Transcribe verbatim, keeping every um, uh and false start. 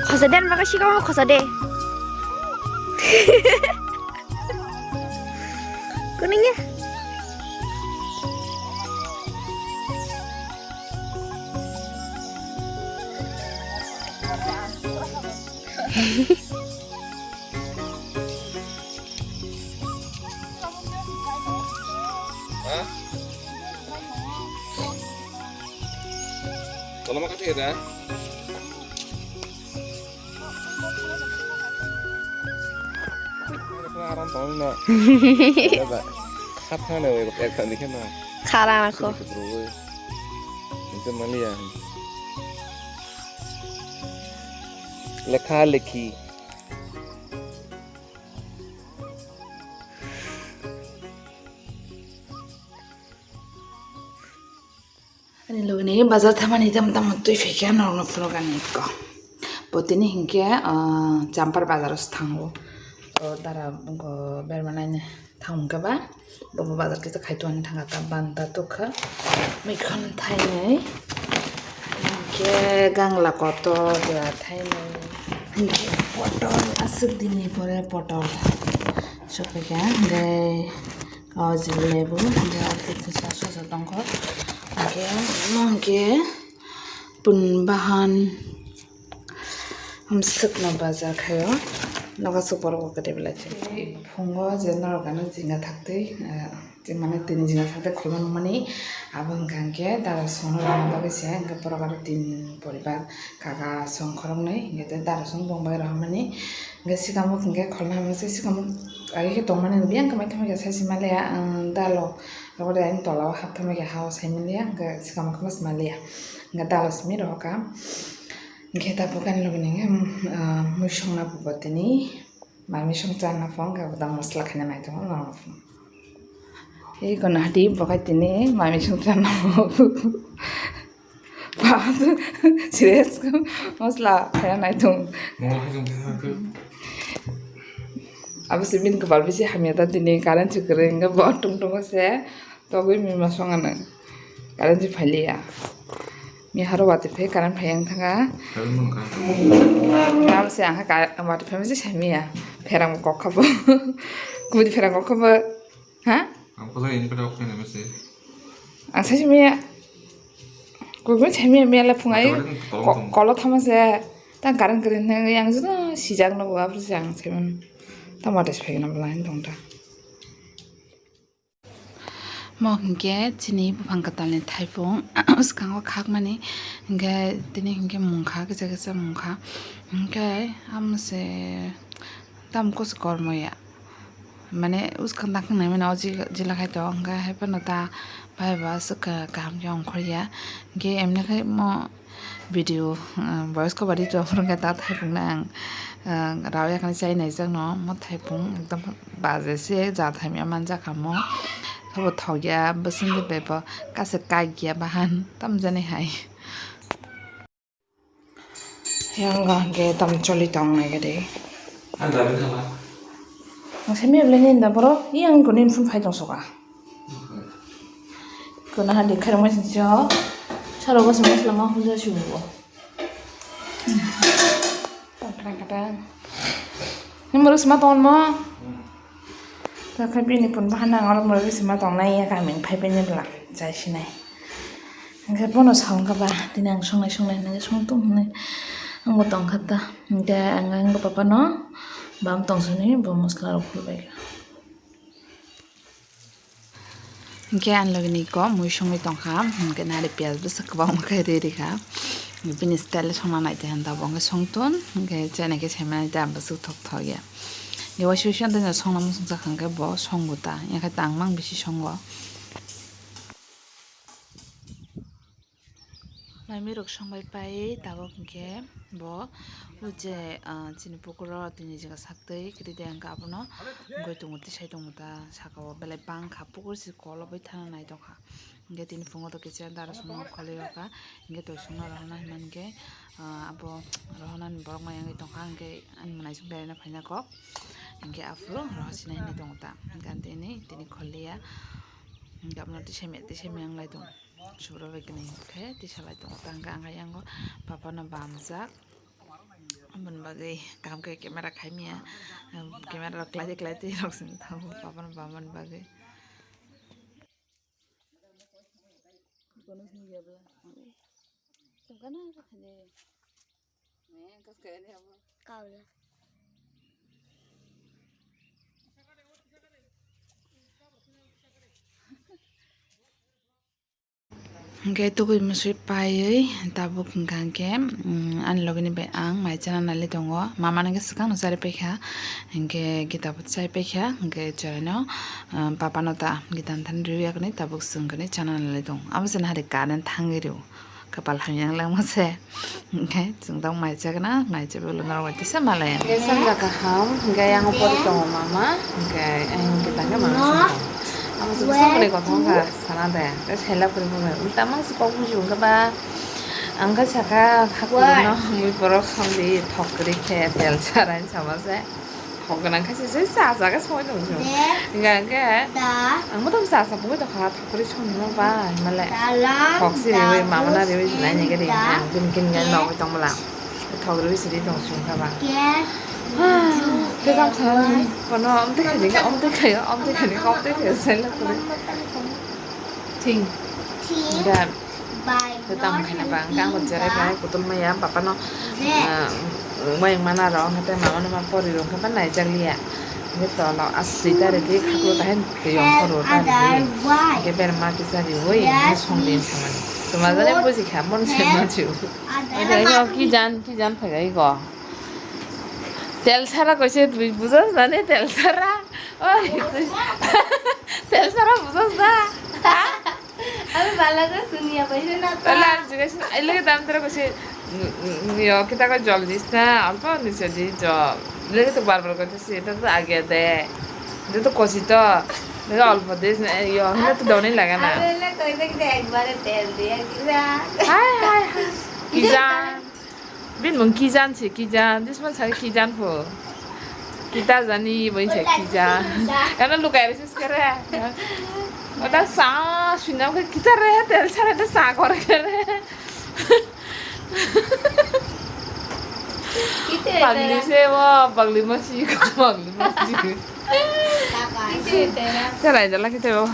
Khosa den baga sikamo khosa de. Kuning ya. Tolama kati ya da? Aram tong na. Khat thang na wego ek thang dikhe na. Khara ko. Itu maliya. Lekha lekhi. Ani logini bazar thamani tam tam twi phaikha norokno phunukani ko. Bo tini hinkhe, ah, Champar bazar o thango. O dara bo berma naini thangkhe ba. Bo bazar kisa khaitwani thangkha banta tukha. Mikhon thainwi. Hinkhe gangla kotor jora thainwi. Hinkhe potol aswk dinni pore potol. Sophaikha hinkhe. O je lebu, je aro kisa sosa tongkho. Hingke, omo hingke pun bahan hamswkno bazar khaio. Nogo aswk borok bo kwtwi belai khe. Phungo je norok ano jinga thaktwi, eh, je mane tini jinga thaktwi khulma nukmani, abo hingka hingke dara songno rwna bagwi se, hingke borok aro tin poribar, kaka song khoroknwi, hingke tei dara song bongbai rohormani. Hingke sikamo hingke kholna hamya se sikamo age khe tongmani biyang khe maithamakhe sai se manliya, ang dalo rogo de ani tola o hapthamakhe ha o sai manliya, hingke sikamo khe ma se manliya, hingke dalo simi rohoka. Hingke tabuk ani logi nini, ah, mui songna bubo tini, ma mui song charna phone hingke bo da mosla khaina naitongo norokno phone. Ei kono hati bo khai tini ma mui song charna phone. Serious ko mosla khaya nai thung. Mosla khaya nai thung. Abo se bini kwpal bisi hamya ta tini current se kwrwi hwnkhe bo tung tung se togwi mima song ano current se phailiya. Mi haro watwi phai current phai yang thanga. Current mangkha. Abo se ang kha watwi phai masa samiya pherang kok kha bo. Kubui pherang kok kha bo. Ha? Ang pala ini pada waktu ini mesti. Ang sai samiya. Kubui samiya mela phungai. Mata mata tolong ko-, tong. Kolo thama se. Tang current kwrwi hwnwi yang joto sijak no bo, aboni se ang saiman. Tamo tes phai na bwla hin tong ta. Mo hinkhe chini buphang kwtalni thaipung bwskango khakmani, hinkhe tini hinkhe mungkha, kisa kisa mungkha. Hinkhe amo se tamo kusu kormo ya. Mane uskang tang nai mano o jila khai to, hingke hai phano ta bai ba aswk kaham khe ongkhor ya. Hingke emne khai mo video, ah, voice cover rito phuru hingke ta thaipung na ang, ah, rao yakni chai nai jak no mo thaipung ekdom baje se ja thaimya manjak kha mo. Sabo thok ya bwswk de bebo kaisa kak ya bahan tam jani hai. Yang ga hingke tam choli tong nai gede. Ang dabi khala. Ang semi bele ni da boro, yang ko nin phun phai tong soka. Ko na hadi kharang mai sinjo. Saro bas mas lama huja shubo. Tang kata. Ni moro sma ton mo. Ta khe bini pun bahana ang oro moro bisi ma tongnai ya kami phai bini bwla jai sinai. Hingke bono sa wngkha ba tini ang songnai songnai hinwi song tong hinwi ang bo tongkha ta. Hingke ang ang bo papa no bam tong sini bo mosla rok phulbai kha. Hingke ang logi ni ko mui songwi tongkha hingke nari piyaj bwswk kwbangma khe ri rikha. Bini style songna naite hinta bo hingke songtun hingke chene khe saimani ta bwswk thok thok ya. Hingke waisa waisa tei songna muchung jakha hingke bo songo ta, hingke tangmang bisi songo. Maimi rok songbai pai tabok hingke bo o je, ah, chini pukur o tini jaga sak twi kwrwi de hingke abono goi tongo tisai tongo ta saka o belai bang kha pukur si kolo bai thana nai tongkha. Hingke tini phungo to kisa dara songno kholi rokha. Hingke toisongno rohorna himani khe, ah, abo rohornani borok maya wngwi tongkha. Hingke ani mwnaisong beraina phaina kok. Hingke aphuru rohorsinai hinwi tongo ta. Hingke ang tini, tini kholiya. Hingke abono tisai maya, tisai maya wnglai tongo. Subra bai kwnwi khe tisa lai tongo ta. Hingke ang khe yango papano bamjak. Aboni bagwi kaham khe camera khaimya, camera rok klai klai twi rok sing thango, papa no bamani bagwi. Hwnkhe tugui mwsui paiwi tabuk hwnkha hwnkhe, mm, ani logini bai ang mai chana nali tongo. Mama no hwnkhe swkang no chari paikha, hwnkhe gita bo chai paikha, hwnkhe chwraino, ah, papa no ta gita thani riwi yakni tabuk swngkani chana nali tongo. Abo se nahari current thangwi rw. Kapal hamya wng langma se. Hwnkhe chwng tong mai chakna, mai chai bwlwi norok bai tisa malaya. Hwnkhe sanja kaham, hwnkhe yang pori tongo mama, hwnkhe ayang hwnkhe tangkhe mama song tong. Ang se bwsa kwrwi kothok wngkha sana de, tei saila kwrwi bo bai. Ulta mang se kok buji wngkha ba, ang khe saka khakurokno mui borok songdi, thok kwrwi khe tel charai sama se. Thok gwnang khe se, se cha cha khe songwi tong chwng. Hwnkha hwnkhe ang bo tong cha cha pungwi tongkha, thok kwrwi songni ma ba himale. Thok se riwi mama na riwi sinai ni gari ang kin kin ngai nogwi tong bwla. Thok riwi sidi tong chwng kha ba. Khe kam khanani kono amtwi khaidi khe amtwi khayo, amtwi khaidi khe amtwi khayo, saila kwrwi. Thing. Thing. Hwnkhe tamo khaina ba hwnkhe ang bo cherai bai kutul maya bapano, ah, wngma wngmana rok hwnkhe tei mama no ma pori rok hwnkhe naijak liya. Hwnkhe tolo aswk twi tari di khaklo tahai twi ongkhor ro tari di. Hwnkhe berma kisa riwi hwnkhe song di samani. Twma jani buji kha mon se ma chu. Abo ki jan ki jan phai gai go. Tel sara kaise twi bujos nani tel sara. Oi, tel sara bujos da. Ami balaga sunia paise na ta. Tala ang jigai sin, ai lagi dam tara kaise, mm, mm, yo, kita ko jol dis na, alpa ni se di jol. Lagi to bar bar ko si, ta to age de. Itu to kosi to. Itu alpa dis na, yo, hina to doni laga na. Ami le koi de ekbare tel diya kisa. Hai, hai, hai. Kisa. Bini mung kijan se kijan, this one sa kijan pho. Kita jani bai se kijan. Kana lukai bai sus kare. Oda sa suinam ke kita re tel sare ta sa kor kare. Pagli se wo, pagli masi ko, pagli masi. Kita re. Sarai jala kita wo.